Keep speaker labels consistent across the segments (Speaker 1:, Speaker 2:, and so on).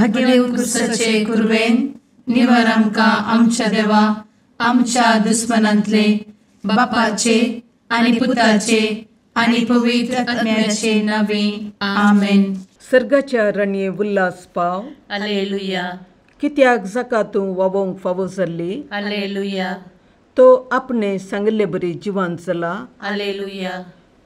Speaker 1: भगेवन क्रिस्ताचे कुरवेन निवार आमकां आमच्या देवा आमच्या दुस्मनांतले बापाचे आनी पुताचे आनी पवित्र आत्म्याचे नावे आमेन.
Speaker 2: सर्गाच्या रणये उल्हास पाव.
Speaker 1: हालेलुया.
Speaker 2: कित्याक जाका तूं वावोंक फावो जाल्ली.
Speaker 1: हालेलुया.
Speaker 2: तो आपणे सांगिल्ले बरी जिवान जाला.
Speaker 1: हालेलुया.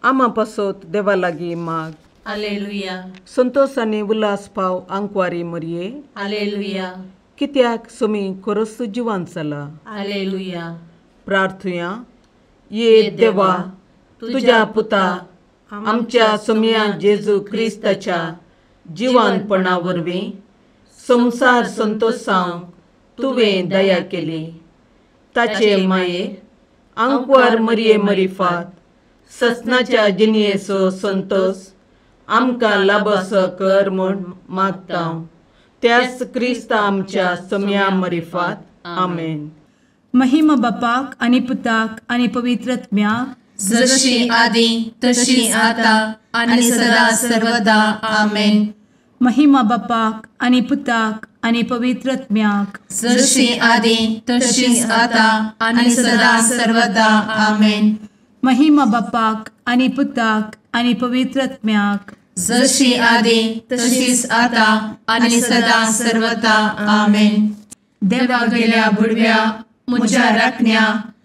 Speaker 2: आमा पासत देवा लागीं माग.
Speaker 1: हालेलुया.
Speaker 2: संतोष आनी उल्हास पाव आंकवारी मरये.
Speaker 1: हालेलुया.
Speaker 2: कित्याक सोमी खरोच जिवान जाला.
Speaker 1: हालेलुया.
Speaker 2: प्रार्थुया. ये देवा तुज्या पुता आमच्या सोमया जेजू क्रिस्ताच्या जिवानपणा वरवीं संवसार संतोषांक तुवें दया केली. ताचे माये आंकवार मरये मरिफात ससनाच्या जिणयेचो संतोष आमकां लाभसो कर म्हूण मागता त्याच क्रिस्ता आमच्या सोमया मरिफात. आमेन.
Speaker 3: महिमा बापाक आनी पुताक आनी पवित्र आत्म्याक,
Speaker 1: जशी आदी तशी आता आनी सदा सर्वदा. आमेन.
Speaker 3: महिमा बापाक आनी पुताक आनी पवित्र आत्म्याक,
Speaker 1: जशी आदी तशी आता आनी सदा सर्वदा. आमेन.
Speaker 3: महिमा बापाक आनी पुताक आनी पवित्र आत्म्याक,
Speaker 1: जशी आदी तशीच आता आनी सदा सर्वदा. आमेन. देवा गेल्या बुडव्या म्हज्या राखण्या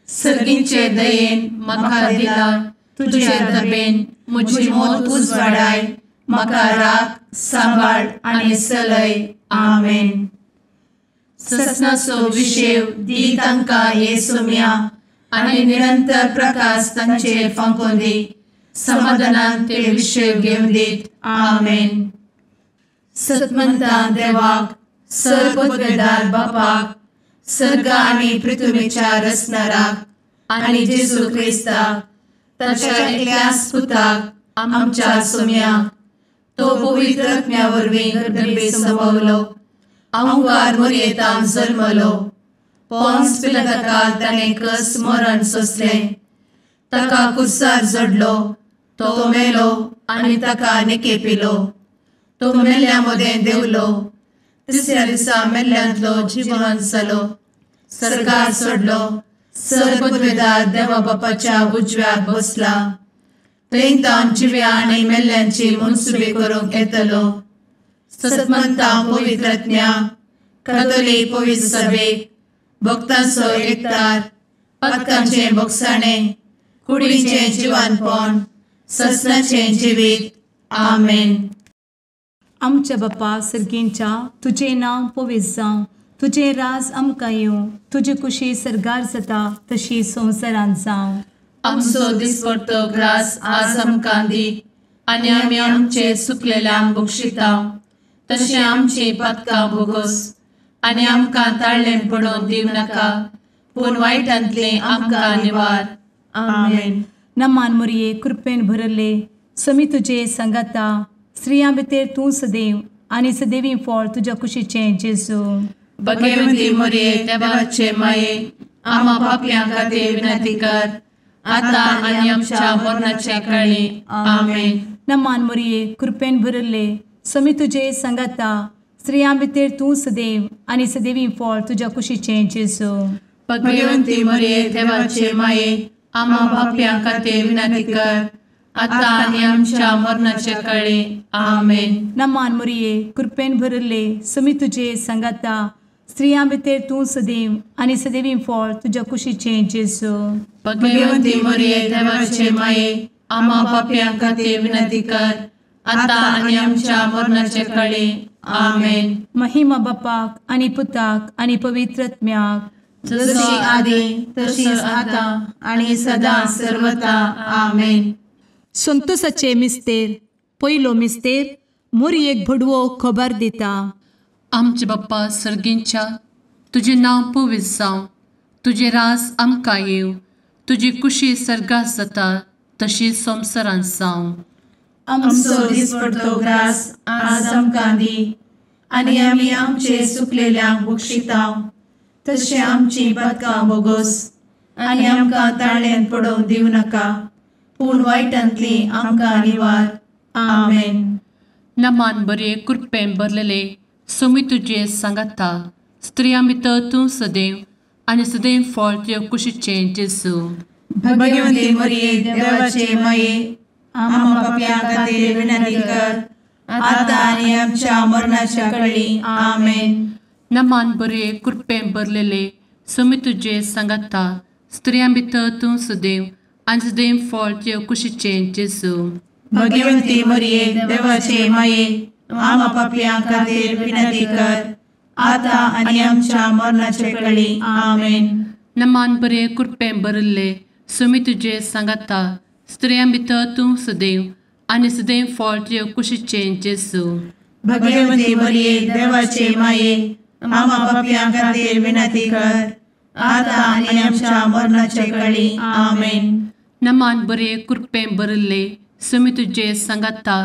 Speaker 1: सर्गींचे दयेन म्हाका दिला तुजे दबेन म्हजी मोत उजवाडाय म्हाका राख सांबाळ आनी सलय. आमेन. ससनाचो विशेव दी तांकां हे सोम्या आनी निरंतर प्रकाश तांचेर फांकोवन दी. समाधानान ते विशेव घेवन दीत. आमेन. सतमंता देवाक सर्वपदवेदार बापाक सर्ग आनी पृथ्वीच्या रचणाराक आनी जेजू क्रिस्ताक ताच्या एकल्याच पुताक आमच्या सोम्याक तो पवित्र आत्म्या वरवीं गर्भे संभवलो आंकार मोरयेतान जल्मलो पोन्स पिलाताकाल ताणें कस मरण सोंसलें ताका कुर्सार जडलो तो मेलो आनी ताका निकेपिलो तो मेल्ल्या मदें देंवलो तिसऱ्या दिसा मेल्ल्यांतलो जिवन जालो सर्गार सोडलो सर्वपदवेदार देवा बापाच्या उजव्याक बसला थंय तावन जिव्या आनी मेल्ल्यांची मनसुबी करूंक येतलो. सतमंता पवित्र आत्म्या कातोलीक पवित्र सभेक भक्तांचो एकतार पातकांचें भोगसाणें कुडीचें जिवानपण ससनाचें जिवीत. आमेन.
Speaker 3: आमच्या बापा सर्गींच्या तुजें नांव पवित्र जावं, तुजें राज आमकां येवं, तुजी कुशी सर्गार जाता तशी संवसारांत जावं.
Speaker 1: आमचो दिसपडतो ग्रास आज आमकां दी आनी आमी आमचे सुकलेल्यांक बक्षिता तशें आमची पातकां भोगोस आनी आमकां ताळ्ळें पडोवन दिवं नाका पूण वायटांतलें आमकां निवार. आमेन.
Speaker 3: नमान मोरये कृपेन भरले समी तुजे सांगाता स्त्रियां भितर तूं सदैव आनी सदैवी फळ तुज्या कुशीचें जेजू.
Speaker 1: भगवंती मोरये देवाचे माये आमा पापयां खातीर विनंती कर आता आनी आमच्या मरणाच्या काळी. आमेन.
Speaker 3: नमान मोरये कृपेन भरले समी तुजे सांगाता स्त्रियां भितर तूं सदैव आनी सदैवी फळ तुज्या कुशीचें जेजू.
Speaker 1: भगवंती मोरये देवाचे माये आमा पापयां खातीर विनंती कर आता आनी आमच्या मरणाच्या काळी. आमेन.
Speaker 3: नमान मोरये कृपेन भरले समी तुजे सांगाता स्त्रियां भितर तूं सदैव आनी सदैवी फळ तुज्या कुशीचें जेजू.
Speaker 1: भगवंती मोरये देवाचे माये आमा पापयां खातीर विनंती कर आता आनी आमच्या मरणाच्या काळी. आमेन.
Speaker 3: महिमा बापाक आनी पुताक आनी पवित्र आत्म्याक,
Speaker 1: जशी आदी तशीच आता आनी सदा सर्वता. आमेन.
Speaker 3: संतोषाचे मिस्तेर पयलो मिस्तेर मोरयेक भडवो खबर दिता.
Speaker 4: आमचे बाप्पा सर्गींच्या तुजें नांव पवित्र जावं, तुजें राज आमकां येवं, तुजी कुशी सर्गात जाता तशी संवसारांत जावं.
Speaker 1: आमचो दिसपडतो ग्रास आज आमकां दी आनी आमी आमचे सुकलेल्यांक बक्षिता तशें आमची पातकां भोगोस आनी आमकां ताळ्ळेंत पडोवंक दिवं नाका पूण वायटांतली आमकां निवार. आमेन.
Speaker 4: नमान बरे कृपेन भरलेले सोमी तुजे सांगाता, स्त्रियां भितर तूं सदैव आनी सदैव फळ तुज्या कुशीचें जेजू।
Speaker 5: भगवती मरिये देवाचे माये, आम्हा पाप्यां खातीर विनंती कर, आतां आनी आमच्या मरणाच्या कळी। आमेन।
Speaker 4: नमान बरे कृपेन भरलेले, सोमी तुजे सांगाता, स्त्रियां भितर तूं सदैव आनी सदैव फळ तुज्या कुशीचें जेजू।
Speaker 5: भगवती मरिये देवाचे माये, आम्हा पाप्यां खातीर विनंती कर, आतां आनी आमच्या मरणाच्या कळी। आमेन।
Speaker 4: नमान बरे कृपेन भरलेले, सोमी तुजे सांगाता, स्त्रियां भितर तूं सदैव आनी सदैव फळ तुज्या कुशीचें जेजू।
Speaker 5: भगवती मरिये देवाचे माये, आम्हा पाप्यां खातीर विनंती कर, आतां आनी आमच्या मरणाच्या कळी। आमेन।
Speaker 4: नमान बरे कृपेन भरलेले, सोमी तुजे सांगाता,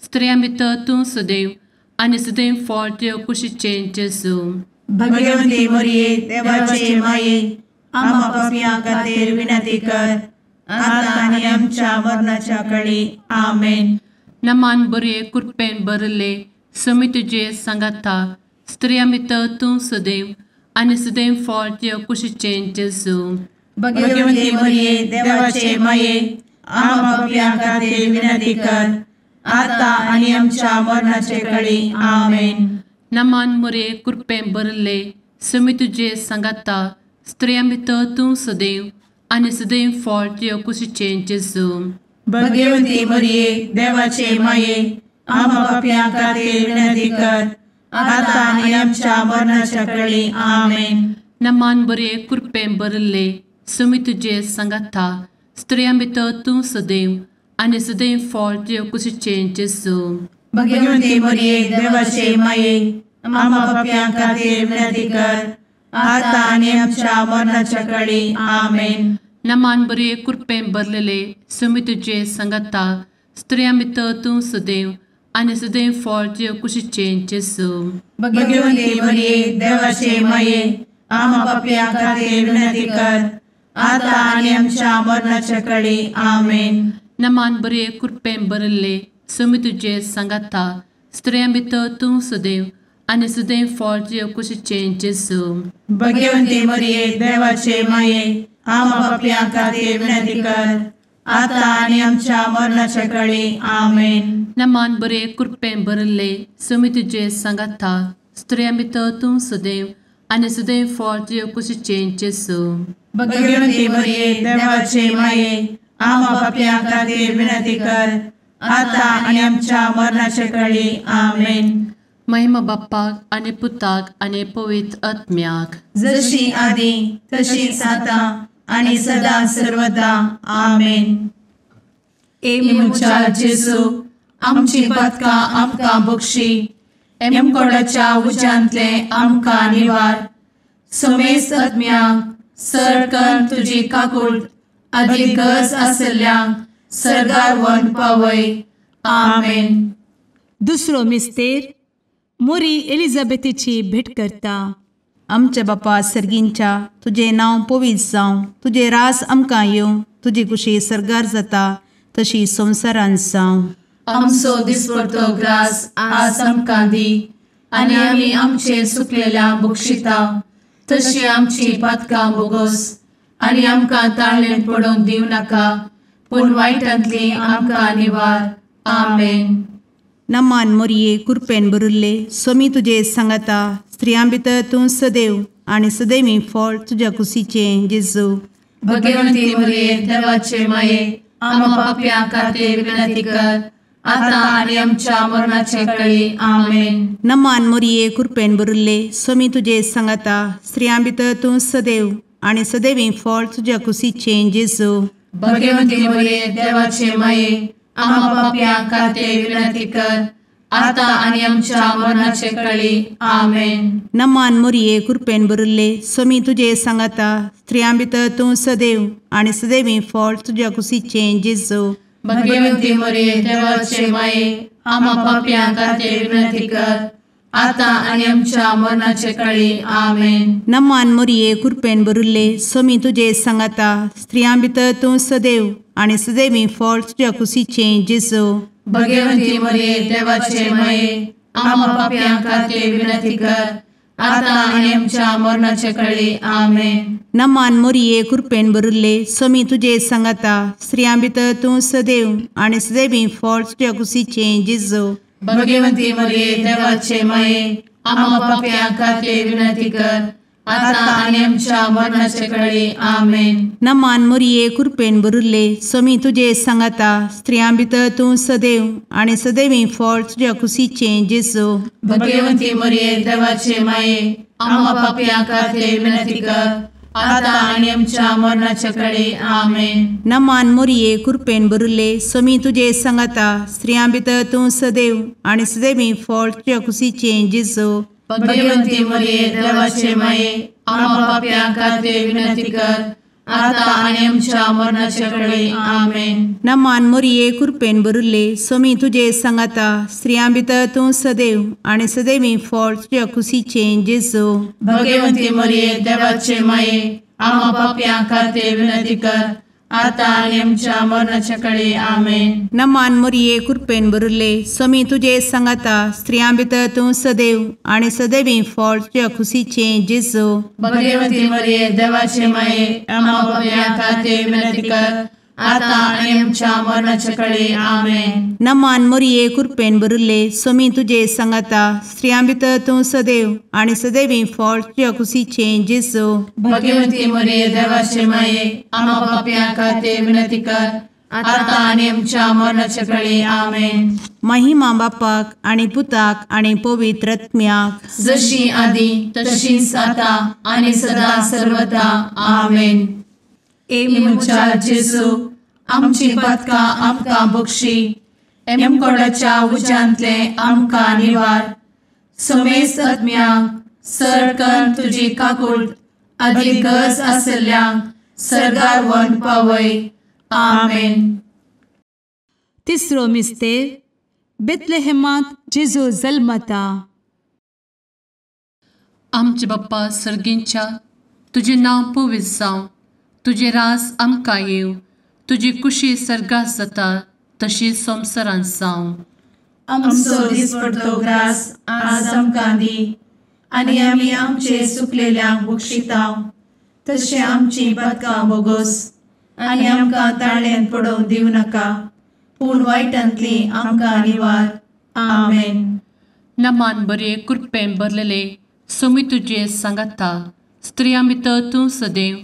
Speaker 4: स्त्रियां भितर तूं सदैव आनी सदैव फळ तुज्या कुशीचें जेजू।
Speaker 5: भगवती मरिये देवाचे माये, आम्हा पाप्यां खातीर विनंती कर, आतां आनी आमच्या मरणाच्या कळी। आमेन।
Speaker 4: नमान बरे कृपेन भरलेले, सोमी तुजे सांगाता, स्त्रियां भितर तूं सदैव आनी सदैव फळ तुज्या कुशीचें जेजू।
Speaker 5: भगवती मरिये देवाचे माये, आम्हा पाप्यां खातीर विनंती कर, आतां आनी आमच्या मरणाचे कळी। आमेन।
Speaker 4: नमान मरिये कृपेन भरलेले, सोमी तुजे सांगाता, स्त्रियां भितर तूं सदैव आनी सदैव फळ तुज्या कुशीचें जेजू।
Speaker 5: भगवती मरिये देवाचे माये, आम्हा पाप्यां खातीर विनंती कर, आतां आनी आमच्या मरणाच्या कळी। आमेन।
Speaker 4: नमान बरे कृपेन भरलेले, सोमी तुजे सांगाता, स्त्रियां भितर तूं सदैव आनी सदैव फळ तुज्या कुशीचें जेजू।
Speaker 5: भगवती मरिये देवाचे माये, आम्हा पाप्यां खातीर विनंती कर, आतां आनी आमच्या मरणाच्या कळी। आमेन।
Speaker 4: नमान बरे कृपेन भरलेले, सोमी तुजे सांगाता, स्त्रियां भितर तूं सदैव आनी सदैव फळ तुज्या कुशीचें जेजू।
Speaker 5: भगवती मरिये देवाचे माये, आम्हा पाप्यां खातीर विनंती कर, आतां आनी आमच्या मरणाच्या कळी। आमेन।
Speaker 4: नमान बरे कृपेन भरलेले, सोमी तुजे सांगाता, स्त्रियां भितर तूं सदैव आनी सदैव फळ तुज्या कुशीचें जेजू।
Speaker 5: भगवती मरिये देवाचे माये, आम्हा पाप्यां खातीर विनंती कर, आतां आनी आमच्या मरणाच्या कळी। आमेन।
Speaker 4: नमान बरे कृपेन भरलेले, सोमी तुजे सांगाता, स्त्रियां भितर तूं सदैव आनी सदैव फळ तुज्या कुशीचें जेजू।
Speaker 5: भगवती मरिये देवाचे माये, आम्हा पाप्यां खातीर विनंती कर, आतां आनी आमच्या मरणाच्या कळी। आमेन।
Speaker 4: महिमा बाप्पाक आनी पुताक आनी पवित्र आत्म्याक,
Speaker 5: जशी आदी तशीच आतां आनी सदा सर्वदा। आमेन।
Speaker 1: ए म्हज्या जेजू, आमची पातकां आमकां बक्षी, एमकोडाच्या उज्यांतले आमकां निवार, समेस्त आत्म्यांक सरकन तुजी काकूट आदी गरज आशिल्ल्यांक सर्गार व्हरून पावय। आमेन।
Speaker 3: दुसरो मिस्तेर मोरी एलिझाबेथीची भेट करता।
Speaker 6: आमच्या बापा सर्गींच्या, तुजें नांव पवित्र जावं, तुजें रास आमकां येवं, तुजी कुशी सर्गार जाता तशी संवसारांत जावं।
Speaker 1: आमचो दिसपडतो ग्रास आज आमकां दी, आनी आमी आमचे सुकलेल्या बक्षिता तशी आमची पातकां बोगोस, आनी आमकां ताळेन पडोवंक दिवं नाका, पूण वायटांतली आमकां निवार। आमेन।
Speaker 6: नमान मोरये कृपेन भरिल्ले, सोमी तुजे सांगाता, स्त्रियां भितर तूं सदैव आनी सदैवी फळ तुज्या कुशीचें जेजू।
Speaker 1: भगवंती मोरये देवाचे माये, आम्हा पाप्यां खातीर विनंती कर, आतां आनी आमच्या मरणाचे कळी। आमेन।
Speaker 6: नमान मोरये कृपेन भरिल्ले, सोमी तुजे सांगाता, स्त्रियां भितर तूं सदैव आनी सदैवी फळ तुज्या कुशीचें जेजू।
Speaker 1: भगवंती मोरये देवाचे माये, आम्हा पाप्यां खातीर विनंती कर, आतां आनी आमच्या मरणाचे कळी। आमेन।
Speaker 6: नमान मोरये कृपेन भरिल्ले, सोमी तुजे सांगाता, स्त्रियां भितर तूं सदैव आनी सदैवी फळ तुज्या कुशीचें जेजू।
Speaker 1: भगवंती मोरये देवाचे माये, आम्हा पाप्यां खातीर विनंती कर, आतां आनी आमच्या मरणाचे कळी। आमेन।
Speaker 6: नमान मोरये कृपेन भरिल्ले, सोमी तुजे सांगाता, स्त्रियां भितर तूं सदैव आनी सदैवी फळ तुज्या कुशीचें जेजू।
Speaker 1: भगवंती मोरये देवाचे माये, आमा पापयां खातीर विनंती कर आतां आनी आमच्या मरणाचे कळी. आमेन.
Speaker 6: नमान मोरये कृपेन भरिल्ले स्वामी तुजे सांगाता, स्त्रियां भितर तूं सदैव आनी सदैवी फळ तुज्या कुशीचें जेजू.
Speaker 1: भगवंती मरिये देवाचे माये आमा पापयां खातीर विनंती कर आतां आनी आमच्या मरणाचे कळी. आमेन.
Speaker 6: नमान मोरये कृपेन भरिल्ले स्वामी तुजे सांगाता, स्त्रियां भितर तूं सदैव आनी सदैवी फळ तुज्या कुशीचें जेजू.
Speaker 1: भगवंती मरिये देवाचे माये आमा पापयां खातीर विनंती कर आतां आनी आमच्या मरणाचे कळी. आमेन.
Speaker 6: नमान मोरये कृपेन भरिल्ले स्वामी तुजे सांगाता, स्त्रियां भितर तूं सदैव आनी सदैवी फळ तुज्या कुशीचें जेजू.
Speaker 1: भगवंती मरिये देवाचे माये आमा पापयां खातीर विनंती कर आतां आनी आमच्या मरणाचे कळी. आमेन.
Speaker 6: नमान मोरये कृपेन भरिल्ले स्वामी तुजे सांगाता, स्त्रियां भितर तूं सदैव आनी सदैवी फळ तुज्या कुशीचें जेजू.
Speaker 1: भगवंती मरिये देवाचे माये आमा पापयां खातीर विनंती कर आतां आनी आमच्या मरणाचे कळी. आमेन.
Speaker 6: नमान मोरये कृपेन भरिल्ले स्वामी तुजे सांगाता, स्त्रियां भितर तूं सदैव आनी सदैवी फळ तुज्या कुशीचें जेजू.
Speaker 1: भगवंती मरिये देवाचे माये आमा पापयां खातीर विनंती कर आतां आनी आमच्या मरणाचे कळी. आमेन.
Speaker 6: नमान मोरये कृपेन भरिल्ले स्वामी तुजे सांगाता, स्त्रियां भितर तूं सदैव आनी सदैवी फळ तुज्या कुशीचें जेजू.
Speaker 1: भगवंती मरिये देवाचे माये आमा पापयां खातीर विनंती कर आतां आनी आमच्या मरणाचे कळी. आमेन.
Speaker 6: महिमा बापाक आनी पुताक आनी पवित्र आत्म्याक,
Speaker 1: जशी आदी तशीच आतां आनी सदा सर्वदा. आमेन. ए म्हज्या जेजू आमची पातकां आमकां बक्षी, एमकोडाच्या उज्यांतले आमकां निवार, समेस्त आत्म्यांक सरकन तुजी काकूट आदी गरज आसल्ल्यांक सर्गार व्हरून पावय. आमेन.
Speaker 3: तिसरो मिस्तेर बेथलेहेमांत जेजू जल्मता.
Speaker 4: आमचे बाप्पा सर्गींच्या, तुजें नांव पवित्र जावं, तुजें राज आमकां येवं, तुजी कुशी सर्गात जाता तशी संवसारांत जावं.
Speaker 5: आमचो दिसपडतो ग्रास आज आमकां दी आनी आमी आमचे सुकलेल्यांक बक्षितांव तशें आमची पातकां बोगोस आनी आमकां ताळ्यान पडोवंक दिवं नाका, पूण वायटांतली आमकां निवार. आमेन.
Speaker 4: नमान बरे कृपेन भरलेले स्वामी तुजे सांगाता, स्त्रियां भितर तूं सदैव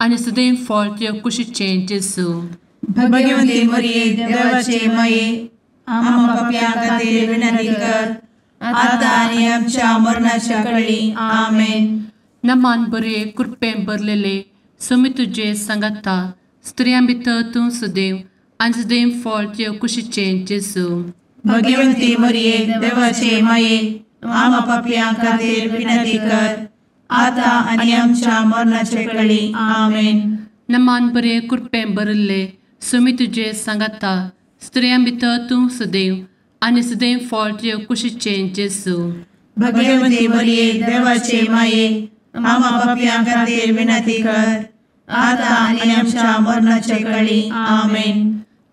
Speaker 4: आनी सदैव फळ तुज्या कुशीचें जेजू.
Speaker 5: भगवंती मरिये देवाचे माये आमा पापयां खातीर विनंती कर आतां आनी आमच्या मरणाच्या कळी. आमेन.
Speaker 4: नमान बरे कृपेन भरलेले स्वामी तुजे सांगाता, स्त्रियां भितर तूं सदैव आनी सदैव फळ तुज्या कुशीचें जेजू.
Speaker 5: भगवंती मरिये देवाचे माये आमा पापयां खातीर विनंती कर आतां आनी आमच्या मरणाचे कळी. आमेन.
Speaker 4: नमान बरे कृपेन भरिल्ले स्वामी तुजे सांगाता, स्त्रियां भितर तूं सदैव आनी सदैव फळ तुज्या कुशीचें जेजू.
Speaker 5: भगवंती मरिये देवाचे माये आमा पापयां खातीर विनंती कर आतां आनी आमच्या मरणाचे कळी. आमेन.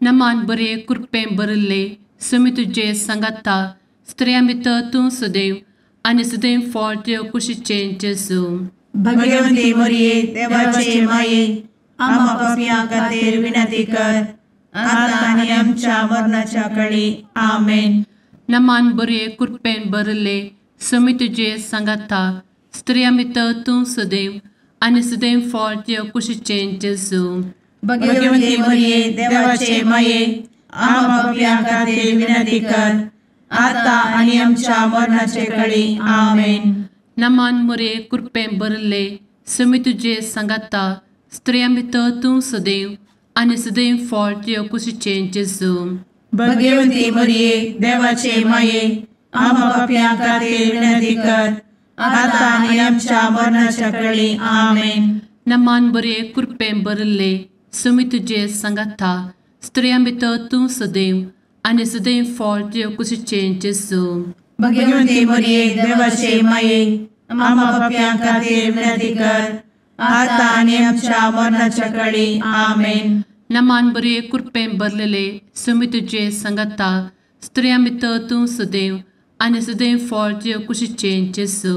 Speaker 4: नमान बरे कृपेन भरिल्ले स्वामी तुजे सांगाता, स्त्रियां भितर तूं सदैव आनी सदैव फळ तुज्या कुशीचें जेजू.
Speaker 5: भगवंती मरिये देवाचे माये आमा पापयां खातीर विनंती कर आतां आनी आमच्या मरणाच्या कळी. आमेन.
Speaker 4: नमान बरे कृपेन भरिल्ले स्वामी तुजे सांगाता, स्त्रियां भितर तूं सदैव आनी सदैव फळ तुज्या कुशीचें जेजू.
Speaker 5: भगवंती मरिये देवाचे माये आमा पापयां खातीर विनंती कर आतां आनी आमच्या मरणाचे कळी. आमेन.
Speaker 4: नमान मोरे कृपेन भरिल्ले स्वामी तुजे सांगाता, स्त्रियां भितर तूं सदैव आनी सदैव फळ तुज्या कुशीचें जेजू.
Speaker 5: भगवंती मरिये देवाचे माये आमा पापयां खातीर विनंती कर आतां आनी आमच्या मरणाच्या कळी. आमेन.
Speaker 4: नमान बरे कृपेन भरिल्ले स्वामी तुजे सांगाता, स्त्रियां भितर तूं सदैव आनी सदैव फळ तुज्या कुशीचें जेजू.
Speaker 5: भगवंती मरिये देवाचे माये आमा पापयां खातीर विनंती कर आतां आनी आमच्या मरणाच्या कळी. आमेन.
Speaker 4: नमान बरे कृपेन भरलेले स्वामी तुजे सांगाता, स्त्रियां भितर तूं सदैव आनी सदैव फळ तुजे कुशीचें जेजू.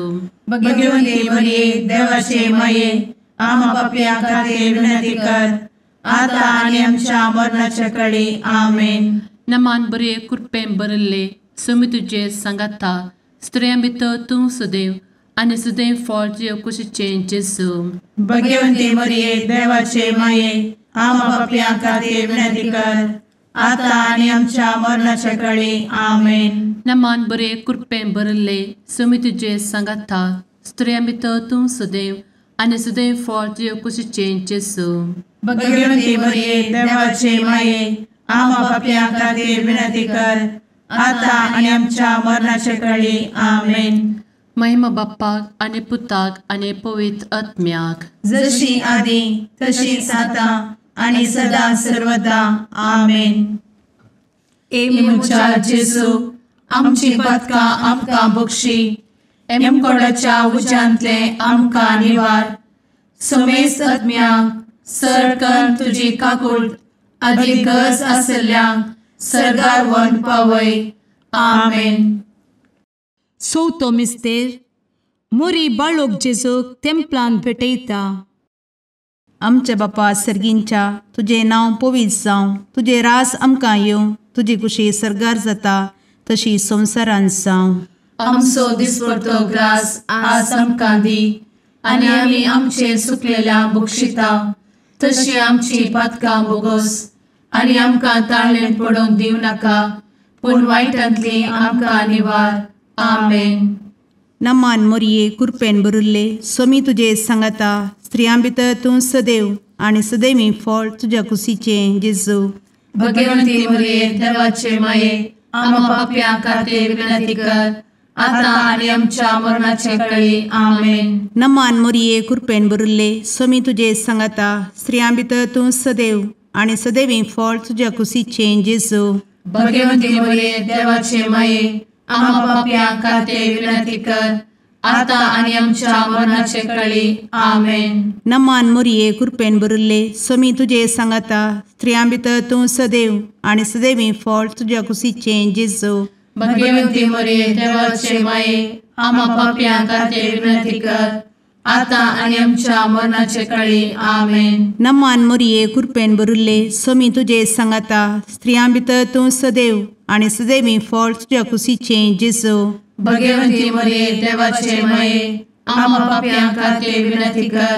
Speaker 5: भगवंती मरिये देवाचे माये, आमा पापयां खातीर विनंती कर, आतां आनी आमच्या मरणाच्या कडी. आमेन.
Speaker 4: नमान बरे कृपेन भरिल्ले, स्वामी तुजे सांगाता, स्त्रियां भितर तूं सदैव आनी सदैव फळ तुजे कुशीचें जेजू.
Speaker 5: भगवंती मरिये देवाचे माये, आमा पापयां खातीर विनंती कर, आतां आनी आमच्या मरणाच्या कडी. आमेन.
Speaker 4: नमान बरे कृपेन भरिल्ले, स्वामी तुजे सांगाता, स्त्रियां भितर तूं सदैव आनी सदैव फळ तुजे कुशीचें जेजू.
Speaker 5: भगवंती मरिये देवाचे माये, आमा पापयां खातीर विनंती कर, आतां आनी आमच्या मरणाच्या कडी. आमेन.
Speaker 4: महिमा बाप्पाक आनी पुताक आनी पवित्र आत्म्याक,
Speaker 5: जशी आदी तशीच आतां आनी सदा सर्वदा. आमेन. ए म्हज्या जेजू, आमची पातकां आमकां बक्षी, एमकोडाच्या उज्यांतले आमकां निवार, समेस्त आत्म्यांक सरकन तुजी काकूट आदी गरज आसल्ल्यांक सर्गार व्हरून पावय. आमेन.
Speaker 3: चवथो मिस्तेर मोरी बाळोक जेजूक तेंपलान भेटयता.
Speaker 6: आमच्या बापा सर्गींच्या, तुजें नांव पवित्र जावं, तुजें राज आमकां येवं, तुजी कुशी सर्गार जाता तशी संवसारांत जावं.
Speaker 1: आमचो दिसपडतो ग्रास आज आमकां दी, आनी आमी आमचे सुकलेल्या बक्षिता तशी आमची पातकां बोगोस, आनी आमकां ताळेन पडोवंक दिवं नाका, पूण वायटांतली आमकां निवार. आमेन.
Speaker 6: नमान मोरये कृपेन भरिल्ले, स्वामी तुजे सांगाता, स्त्रियां भितर तूं सदैव आनी सदैवी फळ तुज्या कुशीचें जेजू.
Speaker 1: भगवंती मरिये देवाचे माये, आमा पापयां खातीर विनंती कर, आतां आनी आमच्या मरणाचे कळी. आमेन.
Speaker 6: नमान मोरये कृपेन भरिल्ले, स्वामी तुजे सांगाता, स्त्रियां भितर तूं सदैव आनी सदैवी फळ तुज्या कुशीचें जेजू.
Speaker 1: भगवंती मरिये देवाचे माये, आमा पापयां खातीर विनंती कर, आतां आनी आमच्या मरणाचे कळी. आमेन.
Speaker 6: नमान मोरये कृपेन भरिल्ले, स्वामी तुजे सांगाता, स्त्रियां भितर तूं सदैव आनी सदैवी फळ तुज्या कुशीचें जेजू.
Speaker 1: भगवंती मरिये देवाचे माये, आमा पापयां खातीर विनंती कर, आतां आनी आमच्या मरणाचे कळी. आमेन.
Speaker 6: नमान मोरये कृपेन भरिल्ले, स्वामी तुजे सांगाता, स्त्रियां भितर तूं सदैव आनी सदैवी फळ तुज्या कुशीचें जेजू.
Speaker 1: भगवंती मरिये देवाचे माये, आमा पापयां खातीर विनंती कर,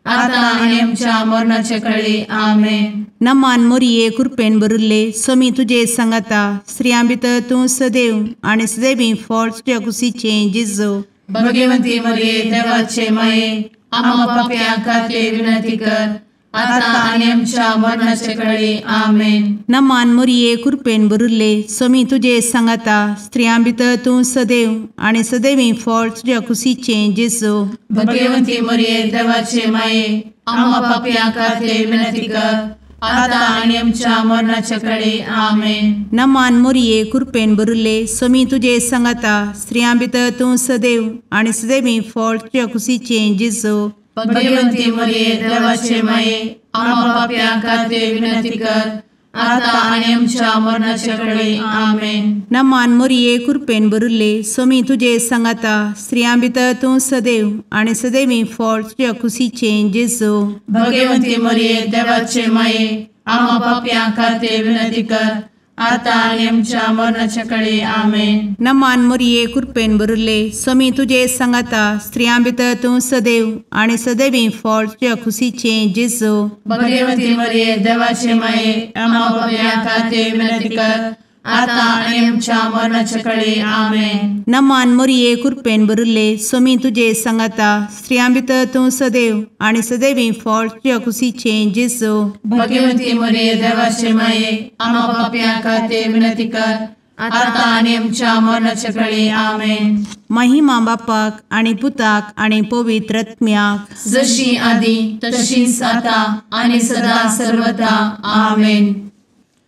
Speaker 1: आतां आनी आमच्या मरणाचे कळी. आमेन.
Speaker 6: नमान मोरये कृपेन भरिल्ले, स्वामी तुजे सांगाता, स्त्रियां भितर तूं सदैव आनी सदैवी फळ तुज्या कुशीचें जेजू.
Speaker 1: भगवंती मरिये देवाचे माये, आमा पापयां खातीर विनंती कर, आतां आनी आमच्या मरणाचे कळी. आमेन.
Speaker 6: नमान मोरये कृपेन भरिल्ले, स्वामी तुजे सांगाता, स्त्रियां भितर तूं सदैव आनी सदैवी फळ तुज्या कुशीचें जेजू.
Speaker 1: भगवंती मरिये देवाचे माये, आमा पापयां खातीर विनंती कर, आतां आनी आमच्या मरणाचे कळी. आमेन.
Speaker 6: नमान मोरये कृपेन भरिल्ले, स्वामी तुजे सांगाता, स्त्रियां भितर तूं सदैव आनी सदैवी फळ तुज्या कुशीचें जेजू.
Speaker 1: भगवंती मरिये देवाचे माये, आमा पापयां खातीर विनंती कर, आतां आनी आमच्या मरणाचे कळी. आमेन.
Speaker 6: नमान मोरये कृपेन भरिल्ले, स्वामी तुजे सांगाता, स्त्रियां भितर तूं सदैव आनी सदैवी फळ तुज्या कुशीचें जेजू.
Speaker 1: भगवंती मरिये देवाचे माये, आमा पापयां खातीर विनंती कर, आतां आनी आमच्या मरणाचे कळी. आमेन.
Speaker 6: नमान मोरये कृपेन भरिल्ले, स्वामी तुजे सांगाता, स्त्रियां भितर तूं सदैव आनी सदैवी फळ तुज्या कुशीचें जेजू.
Speaker 1: भगवंती मरिये देवाचे माये, आमा पापयां खातीर विनंती कर, आतां आनी आमच्या मरणाचे कळी. आमेन.
Speaker 6: नमान मोरये कृपेन भरिल्ले, स्वामी तुजे सांगाता, स्त्रियां भितर तूं सदैव आनी सदैवी फळ तुज्या कुशीचें जेजू.
Speaker 1: भगवंती मरिये देवाचे माये, आमा पापयां खातीर विनंती कर, आतां आनी आमच्या मरणाचे कळी. आमेन.
Speaker 6: महिमा बापाक आनी पुताक आनी पवित्र आत्म्याक,
Speaker 1: जशी आदी तशीच आतां आनी सदा सर्वदा. आमेन.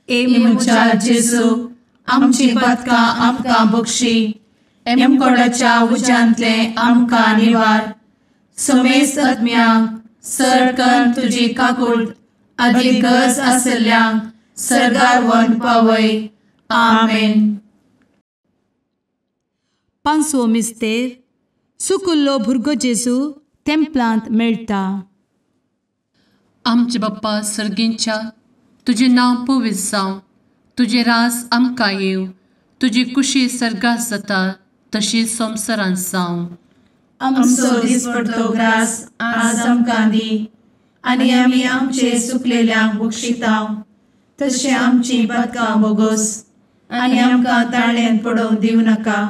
Speaker 1: ए म्हज्या जेजू, आमची पातकां आमकां बक्षी, एमकोडाच्या उज्यांतले आमकां निवार, समेस्त आत्म्यांक सरकन तुजी काकूट आदी गरज आसल्ल्यांक सर्गार व्हरून पावय. आमेन.
Speaker 3: पांचवो मिस्तेर सुकुल्लो भुरगो जेजू तेंपलांत मेळटा.
Speaker 4: आमचे बाप्पा सर्गींच्या, तुजें नांव पवित्र जावं, तुजें राज आमकां येवं, तुजी कुशी सर्गात जाता तशी संवसारांत जावं.
Speaker 5: आमचो दिसपडतो ग्रास आज आमकां दी आनी आमी आमचे सुकलेल्यांक बक्षिता तशें आमची पातकां बोगोस आनी आमकां ताळ्यांत पडोवंक दिवं नाका,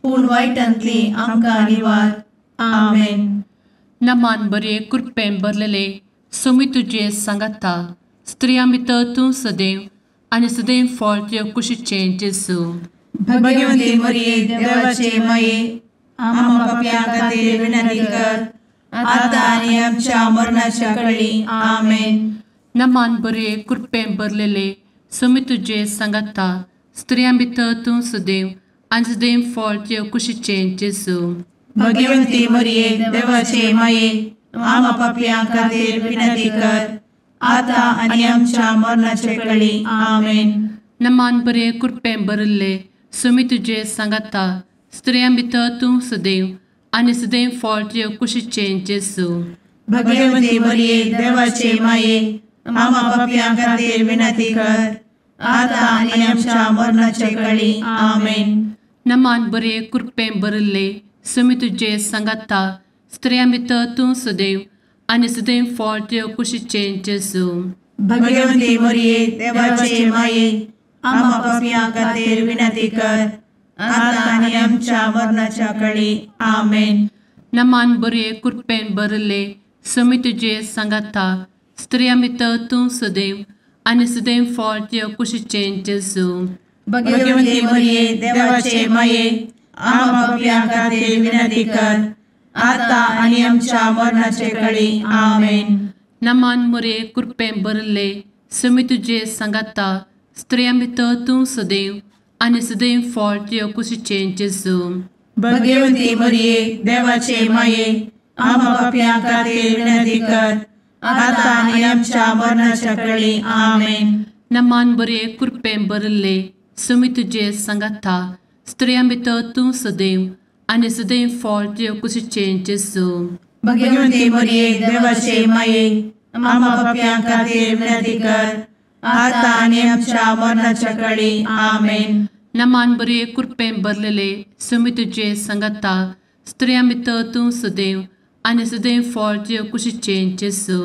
Speaker 5: पूण वायटांतली आमकां निवार. आमेन.
Speaker 4: नमान बरे कृपेन भरलेले सोमी तुजे सांगाता, स्त्रियां भितर तूं सदैव आनी सदैव फळ तुजे कुशीचें जेजू.
Speaker 5: भगवती मरिये देवाचे माये, आम्हा पाप्यां खातीर विनंती कर आतां आनी आमच्या मरणाच्या कळी. आमेन.
Speaker 4: नमान बरे कृपेन भरलेले सोमी तुजे सांगाता, स्त्रियां भितर तूं सदैव आनी सदैव फळ तुजे कुशीचें जेजू.
Speaker 5: भगवती मरिये देवाचे माये, आम्हा पाप्यां खातीर विनंती कर आतां आनी आमच्या मरणाच्या कळी. आमेन.
Speaker 4: नमान बरे कृपेन भरिल्ले सोमी तुजे सांगाता, स्त्रियां भितर तूं सदैव आनी सदैव फळ तुजे कुशीचें जेजू.
Speaker 5: भगवती मरिये देवाचे माये, आम्हा पाप्यां खातीर विनंती कर आतां आनी आमच्या मरणाच्या कळी. आमेन.
Speaker 4: नमान बरे कृपेन भरिल्ले सोमी तुजे सांगाता, स्त्रियां भितर तूं सदैव आनी सदैव फळ तुजे कुशीचें जेजू.
Speaker 5: भगवती मरिये देवाचे माये, आम्हा पाप्यां खातीर विनंती कर आतां आनी आमच्या मरणाच्या कळी. आमेन.
Speaker 4: नमान बरे कृपेन भरिल्ले सोमी तुजे सांगाता, स्त्रियां भितर तूं सदैव आनी सदैव फळ तुजे कुशीचें जेजू.
Speaker 5: भगवती मरिये देवाचे माये, आम्हा पाप्यां खातीर विनंती कर आतां आनी आमच्या मरणाचे कळी. आमेन.
Speaker 4: नमान मरिये कृपेन भरिल्ले सोमी तुजे सांगाता, स्त्रियां भितर तूं सदैव आनी सदैव फळ तुजे कुशीचें जेजू.
Speaker 5: भगवती मरिये देवाचे माये, आम्हा पाप्यां खातीर विनंती कर आतां आनी आमच्या मरणाच्या कळी. आमेन.
Speaker 4: नमान बरे कृपेन भरिल्ले सोमी तुजे सांगाता, स्त्रियां भितर तूं सदैव आनी सदैव फळ तुजे कुशीचें जेजू.
Speaker 5: भगवती मरिये देवाचे माये, आम्हा पाप्यां खातीर विनंती कर आतां आनी आमच्या मरणाच्या कळी. आमेन.
Speaker 4: नमान बरे कृपेन भरलेले सोमी तुजे सांगाता, स्त्रियां भितर तूं सदैव आनी सदैव फळ तुजे कुशीचें जेजू.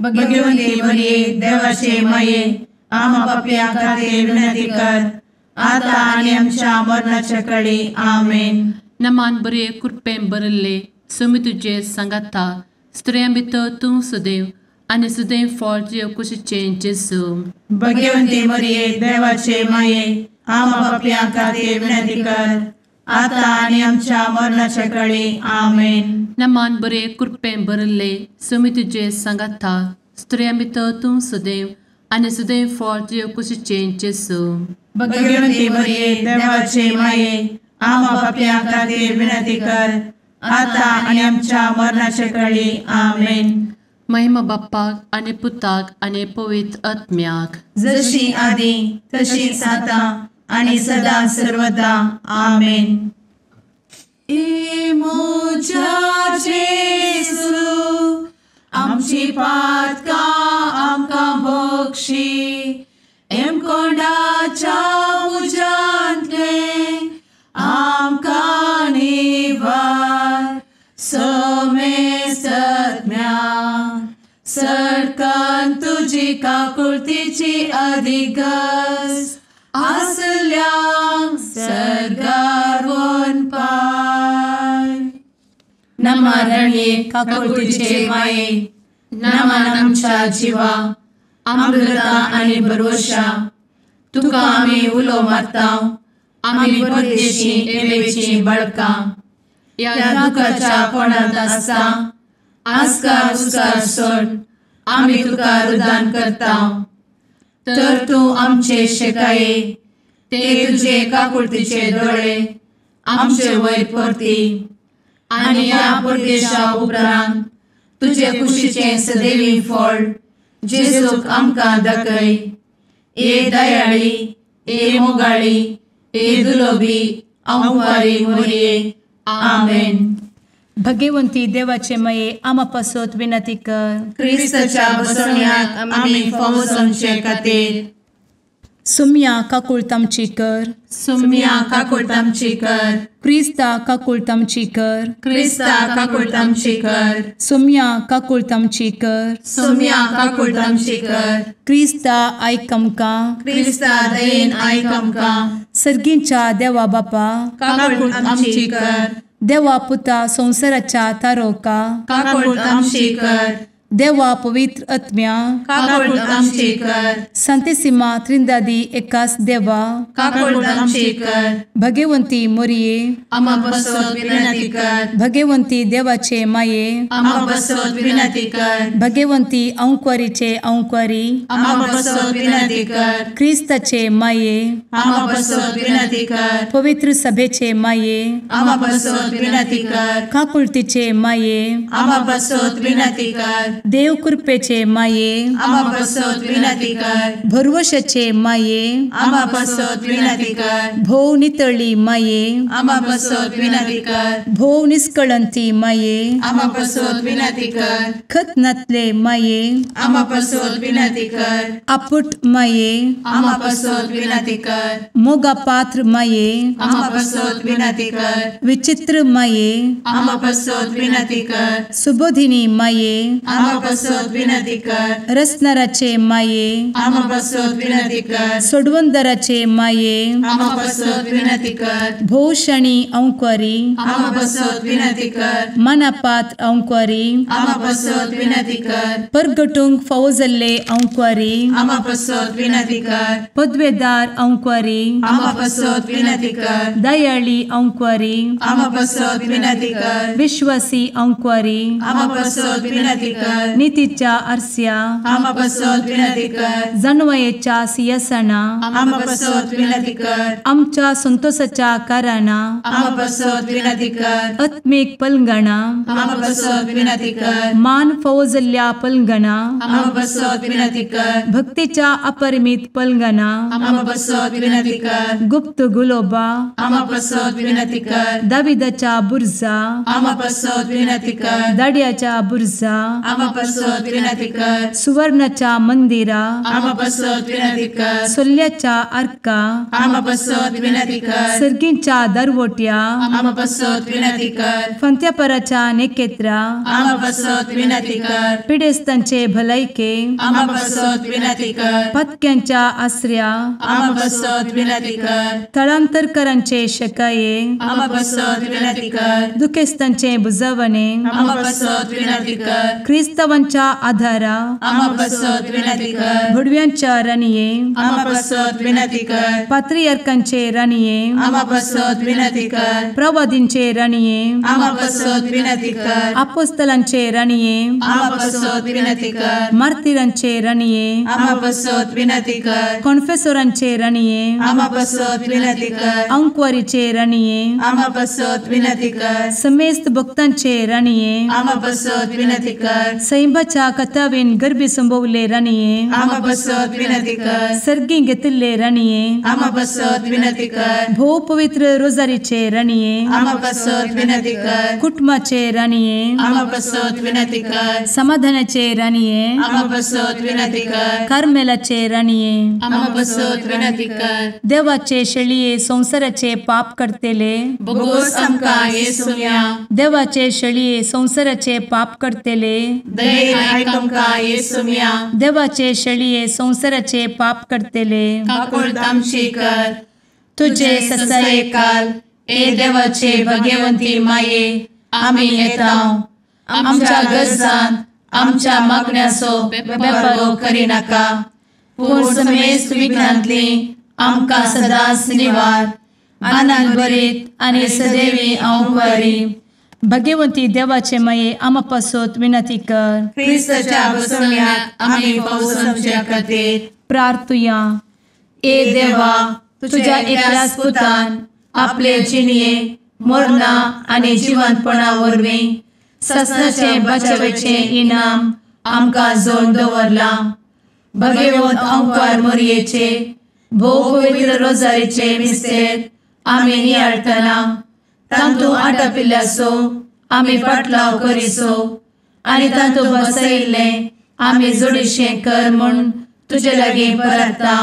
Speaker 5: भगवती मरिये देवाचे माये, आम्हा पाप्यां खातीर विनंती कर आतां आनी आमच्या मरणाच्या कळी. आमेन.
Speaker 4: नमान बरे कृपेन भरिल्ले सोमी तुजे सांगाता, स्त्रियां भितर तूं सदैव आनी सदैव फळ तुजे कुशीचें जेजू.
Speaker 5: भगवती मरिये देवाचे माये, आम्हा पाप्यां खातीर विनंती कर आतां आनी आमच्या मरणाच्या कळी. आमेन.
Speaker 4: नमान बरे कृपेन भरिल्ले सोमी तुजे सांगाता, स्त्रियां भितर तूं सदैव आनी सदैव फळ तुजे कुशीचें जेजू.
Speaker 5: भगवती मरिये देवाचे माये, आम्हा पाप्यां खातीर विनंती कर आतां आनी आमच्या मरणाच्या कळी. आमेन.
Speaker 4: महिमा बाप्पाक आनी पुताक आनी पवित्र आत्म्याक,
Speaker 5: जशी आदी तशीच आतां आनी सदा सर्वदा. आमेन. ए म्हज्या जेजू, आमची पातकां आमकां बक्षी, एमकोंडाच्या उज्यांतलें आमकां निवार. समेस्तज्ञा सरकान तुजी काकुळतीची अधिगस आसल्यांक सर्गार वनपाय. नमरणे काकुळतीचे माये, नमन आमच्या जिवा, अमृता आनी भरवशा, तुका आमी उलो मारता, आमी परदेशी एवेची बळकां, ह्या दुखाच्या कोणांत आसता आस्कार उस्कार सोड आमी तुका रुदान करता. तर तूं आमचे शेकाये, ते तुजे काकुळतीचे दोळे आमचे वयर परती आनी ह्या परदेशा उपरांत तुजे कुशीचें सदैवी फळ जेजूक आमकां दाखय. ए दयाळी, ए मोगाळी, ए दुलोबी आंवकारी मोरये. आमेन.
Speaker 3: भगवंती देवाचे माये आमा पासत विनंती कर.
Speaker 5: क्रिस्ताच्या बसवण्याक आमी फावो जावचे खातीर.
Speaker 3: सुम्या काकुळट आमची कर.
Speaker 5: सुम्या काकुळट आमची कर.
Speaker 3: क्रिस्ता काकुळट आमची कर.
Speaker 5: क्रिस्ता काकुळट आमची कर.
Speaker 3: सुम्या काकुळट आमची कर.
Speaker 5: सुम्या काकुळट आमची कर.
Speaker 3: क्रिस्ता आयक आमकां.
Speaker 5: क्रिस्ता दयेन आयक आमकां.
Speaker 3: सर्गींच्या देवा बापा
Speaker 5: काकुळट आमची कर.
Speaker 3: देवा पुता संवसाराच्या तारोका
Speaker 5: काकुळट आमची कर.
Speaker 3: देवा पवित्र आत्म्या
Speaker 5: काकुळट आमची कर.
Speaker 3: संतेसिमा त्रिंदादी एकास देवा
Speaker 5: काकुळट आमची कर.
Speaker 3: भगवंती मोरये
Speaker 5: आमा पासत विनंती कर.
Speaker 3: भगवंती देवाचे माये
Speaker 5: आमा पासत विनंती कर.
Speaker 3: भगवंती अंकुरीचे अंकुरी
Speaker 5: आमा पासत विनंती कर.
Speaker 3: क्रिस्ताचे माये
Speaker 5: आमा पासत विनंती कर.
Speaker 3: पवित्र सभेचे माये
Speaker 5: आमा पासत विनंती कर.
Speaker 3: काकुळतीचे माये
Speaker 5: आमा पासत विनंती कर.
Speaker 3: देव कृपेचे माये
Speaker 5: आमा पासत विनंती कर.
Speaker 3: भरवशाचे माये
Speaker 5: आमा पासत विनंती कर.
Speaker 3: भोव नितळी माये
Speaker 5: आमा पासत विनंती कर.
Speaker 3: भोव निष्कळंती माये
Speaker 5: आमा पासत विनंती कर.
Speaker 3: खत नातले माये
Speaker 5: आमा पासत विनंती कर.
Speaker 3: आपुट माये
Speaker 5: आमा पासत विनंती कर.
Speaker 3: मोगा पात्र माये
Speaker 5: आमा पासत विनंती कर.
Speaker 3: विचित्र माये
Speaker 5: आमा पासत विनंती कर.
Speaker 3: सुबोधिनी माये
Speaker 5: आमा पासत विनंती कर.
Speaker 3: रसनाराचे माये
Speaker 5: आमा पासत विनंती कर.
Speaker 3: सोडवंदराचे माये
Speaker 5: आमा पासत विनंती कर.
Speaker 3: भोवशणी अंकुरी
Speaker 5: आमा पासत विनंती कर.
Speaker 3: मनापात्र अंकुरी
Speaker 5: आमा पासत विनंती कर.
Speaker 3: परगटूंक फावो जाल्ले अंकुरी
Speaker 5: आमा पासत विनंती कर.
Speaker 3: पदवेदार अंकुरी
Speaker 5: आमा पासत विनंती कर.
Speaker 3: दयाळी अंकुरी
Speaker 5: आमा पासत विनंती कर.
Speaker 3: विश्वासी अंकुरी
Speaker 5: आमा पासत विनंती कर.
Speaker 3: नितीच्या आरस्या
Speaker 5: आमा पासत विनंती कर.
Speaker 3: जानवयेच्या सिंहासना
Speaker 5: आमा पासत विनंती कर.
Speaker 3: आमच्या संतोषाच्या कारणा
Speaker 5: आमा पासत विनंती कर.
Speaker 3: आत्मीक पलंगणा
Speaker 5: आमा पासत विनंती कर.
Speaker 3: मान फावो जाल्ल्या पलंगणा
Speaker 5: आमा पासत विनंती कर.
Speaker 3: भक्तीच्या अपरिमित पलंगणा
Speaker 5: आमा पासत विनंती कर.
Speaker 3: गुप्त गुलोबा
Speaker 5: आमा पासत विनंती कर.
Speaker 3: दाविदाच्या बुर्जा
Speaker 5: आमा पासत विनंती कर.
Speaker 3: दाड्याच्या बुर्जा
Speaker 5: आमा पासत विनंती कर.
Speaker 3: सुवर्णाच्या मंदिरा
Speaker 5: आमा पासत विनंती कर.
Speaker 3: सोल्ल्याच्या आर्का
Speaker 5: आमा पासत विनंती कर.
Speaker 3: सर्गींच्या दरवट्या
Speaker 5: आमा पासत विनंती कर.
Speaker 3: फंत्यापराच्या नेकेत्रा
Speaker 5: आमा पासत विनंती कर.
Speaker 3: पिडेस्तांचे भलायके
Speaker 5: आमा पासत विनंती कर.
Speaker 3: पत्क्यांच्या आसऱ्या
Speaker 5: आमा पासत विनंती कर.
Speaker 3: थळांतरकरांचे शकाये
Speaker 5: आमा पासत विनंती कर.
Speaker 3: दुखेस्तांचे बुजवणे
Speaker 5: आमा पासत विनंती कर.
Speaker 3: क्रिस्तावांच्या आधारा
Speaker 5: आमा पासत विनंती कर.
Speaker 3: भुडव्यांच्या राणये
Speaker 5: आमा पासत विनंती कर.
Speaker 3: पात्रियार्कांचे राणये
Speaker 5: आमा पासत विनंती कर.
Speaker 3: प्रवादींचे राणये
Speaker 5: आमा पासत विनंती कर.
Speaker 3: आपोस्तलांचे राणये
Speaker 5: आमा पासत विनंती कर.
Speaker 3: मार्तिरांचे राणये
Speaker 5: आमा पासत विनंती कर.
Speaker 3: कॉन्फेसोरांचे राणये
Speaker 5: आमा पासत विनंती कर.
Speaker 3: अंकुवारीचे राणये
Speaker 5: आमा पासत विनंती कर.
Speaker 3: समेस्त भक्तांचे राणये
Speaker 5: आमा पासत विनंती कर.
Speaker 3: सैंबाच्या कथावेन गर्भी संभवले राणये
Speaker 5: आमा पासत विनंती कर.
Speaker 3: सर्गी घेतिल्ले राणये
Speaker 5: आमा पासत विनंती कर.
Speaker 3: भोव पवित्र रोजारीचे राणये
Speaker 5: आमा पासत विनंती कर.
Speaker 3: कुटुंबाचे राणये
Speaker 5: आमा पासत विनंती कर.
Speaker 3: समाधानाचे राणये
Speaker 5: आमा पासत विनंती कर.
Speaker 3: कार्मेलाचे राणये
Speaker 1: आमा पासत विनंती कर.
Speaker 3: देवाचे शेळये संवसाराचे पाप करतेले
Speaker 1: बोगोस आमकां येसुम्या
Speaker 3: देवाचे शेळये संवसाराचे पाप करतेले
Speaker 1: दयेन आयक आमकां येसुम्या
Speaker 3: देवाचे शेळये संवसाराचे पाप करतेले
Speaker 1: काकुळट आमची कर.
Speaker 3: तुझे
Speaker 1: ससायेकाल ए देवाचे भगवंती माये आमी येता आमच्या गरजान आमच्या मागण्याचो बेपारो करिनाका पूण समेस्त विघ्नांतली आमकां सदांच निवार आनंद भरीत आनी सदैवी अंकुरी.
Speaker 3: भगवंती देवाचे माये आमा पासत विनंती कर.
Speaker 5: क्रिस्ताच्या बसवण्याक आमी फावो जावचे खातीर
Speaker 3: प्रार्थुया.
Speaker 1: ए देवा तुझ्या एकल्याच पुतान आपले जिणये मरणा आनी जिवंतपणा वरवीं ससनाचें बचावेचें इनाम आमकां जोडून दवरलां. भगवंत अंकार मोरयेचे भोव पवित्र रोजारीचे मिस्तेर आमी नियाळटना तांतू आटापिल्ल्याचो आमी पाटलाव करिसो आनी तांतू बसयिल्लें आमी जोडीशें कर म्हूण तुजे लागीं परता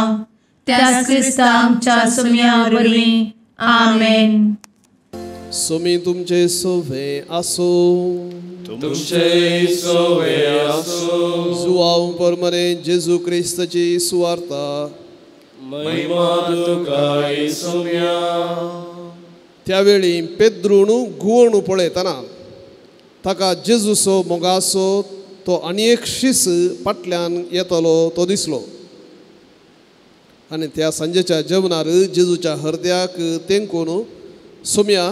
Speaker 1: त्याच क्रिस्ता आमच्या सुम्या वरवीं. आमेन.
Speaker 7: सुमी तुमचे सोवे आसो.
Speaker 8: तुमचे सोवे आसो.
Speaker 7: जुवाव परमरे जेजू क्रिस्ताची सुवार्ता.
Speaker 8: महिमा तुका येसुम्या.
Speaker 7: त्यावेळी पेद्रून गुवणू पळयतना ताका जेजूचो मोगाचो तो आनी एक शीस फाटल्यान येतलो तो दिसलो. आनी त्या सांजेच्या जेवणार जेजूच्या हरद्याक तेंकून सोम्या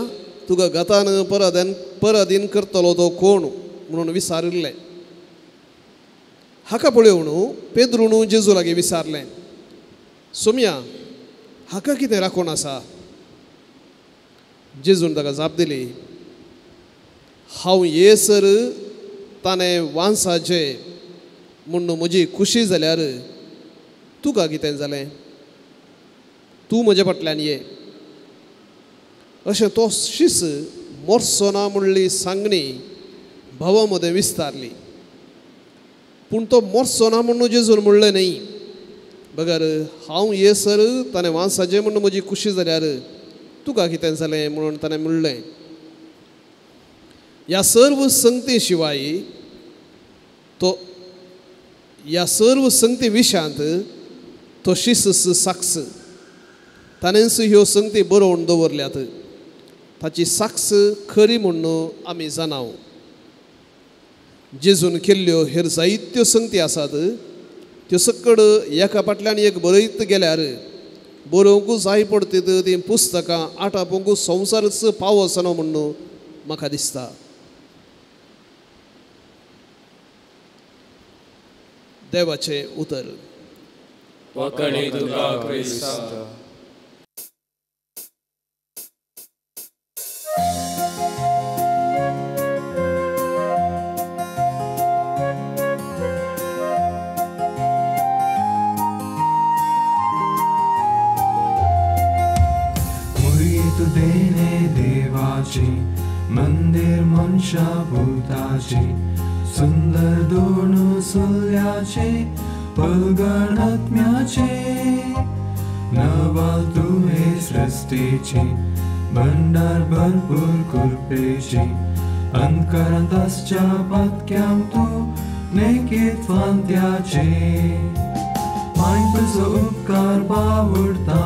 Speaker 7: तुका गतान परादीन करतलो तो कोण म्हणून विचारिल्लें. हाका पळोवन पेद्रून जेजू लागीं विचारलें, सोम्या हाका कितें राखून आसा? जेजून ताका जाप दिली, हांव येसर ताणें वांसाचें म्हूण म्हजी खुशी जाल्यार तुका कितें जालें? तूं म्हज्या फाटल्यान ये. अशें तो शीस मोरसो ना म्हणली सांगणी भावा मदें विस्तारली. पूण तो मोरसो ना म्हणून जेजून म्हणलें न्ही, बगर हांव येसर ताणें वांसाचें म्हूण म्हजी खुशी जाल्यार तुका कितें जालें म्हणून ताणें म्हणलें. ह्या सर्व संगती शिवाय तो ह्या सर्व संगती विशयांत तो शीस साक्ष ताणेंच ह्यो संगती बरोवन दवरल्यात. ताची साक्ष खरी म्हूण आमी जाणाव. जेजून केल्ल्यो हेर जायत्यो संगती आसात त्यो सकड एका फाटल्यान एक बरयत गेल्यार बरोवंकू जाय पडतीत तीं पुस्तकां आटापोवंकू संवसारच पावसना म्हूण म्हाका दिसता. देवाचें उतर.
Speaker 8: वखणी तुका क्रिस्ता.
Speaker 9: देणे देवाची मंदिर मनशा भूताची सुंदर दोन सुल्याचे पलगण आत्म्याचे नवाल तुवे सृष्टीची भंडार भरपूर कृपेची अंतकरांत आसच्या पातक्यांक तूं नेकीत फांत्याचे माय तुजो उपकार बावडता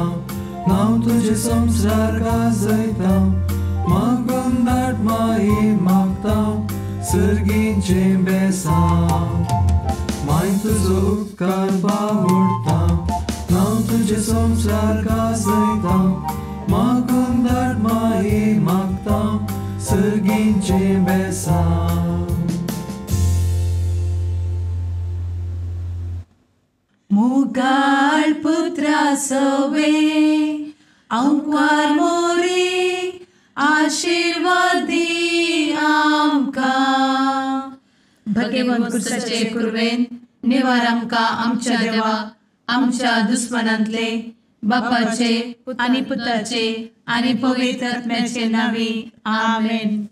Speaker 9: नांव तुजें संवसार गाजयता मागून धाड माई मागता सर्गीचें बेसांव माय तुजो उपकार बावडता नांव तुजें संवसार गाजयता मागून धाड माई मागता सर्गीचें बेसांव.
Speaker 1: मुगाळ पुत्रा सवे अंकार मोरे आशीर्वादी आमकां. भगवंत कुर्साचे कुर्वेन निवार आमकां आमच्या देवा आमच्या दुस्मनांतले बापाचे आनी पुताचे आनी पवित्र आत्म्याचे नांवी. आमेन.